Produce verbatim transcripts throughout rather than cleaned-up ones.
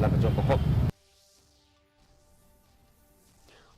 la ka jong ka hok.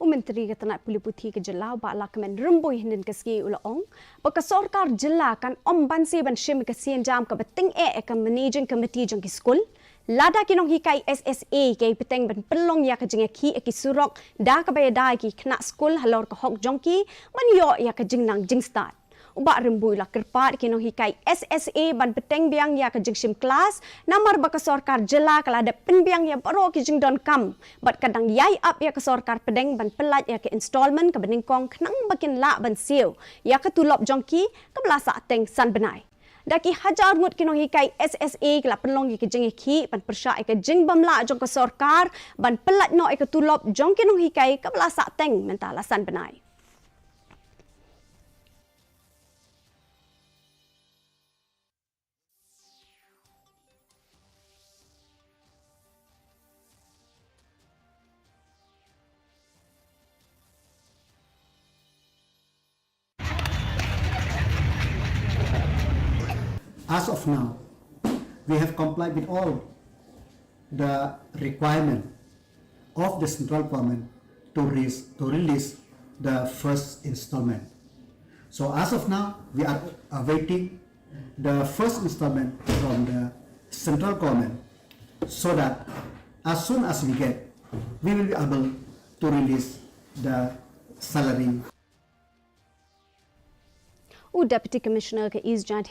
U Myntri ka tnat pule puthi ka jylla u Bah Lahkmen Rymbui hynnin ka sngi u la ong ba ka sorkar jylla kan ym banse ban shim ka sienjam kaba tyngeh ïa ka managing committee jong ki skul. Lada ki nonghikai S S A ki bteng ban pynlong ïa ka jingïakhih ïa ki surok da kaba ïada ïa ki khynnah skul halor ka hok jong ki ban ïoh ïa ka jingnang jingstad. U Bah Rymbui u la kyrpad ki nonghikai S S A ban bteng biang ïa ka jingshim klas namar ba ka sorkar jylla ka la dep pynbiang ïa baroh ki jingdonkam bad ka dang ïai ap ïa ka sorkar pdeng ban pyllait ïa ka installment kaba nyngkong khnang ba kin lah ban siew ïa ka tulop jong ki kaba la sah teng san bnai. Da ki hajar ngut ki nonghikai S S A ki la pynlong ïa ka jingïakhih ban pyrshah ïa ka jingbymlah jong ka sorkar ban pyllait noh ïa ka tulop jong ki nonghikai kaba la sah teng mynta la san bnai. As of now, we have complied with all the requirement of the central government to raise, to release the first installment. So as of now, we are awaiting the first installment from the central government, so that as soon as we get, we will be able to release the salary. U Deputy Commissioner ka East Jaiñtia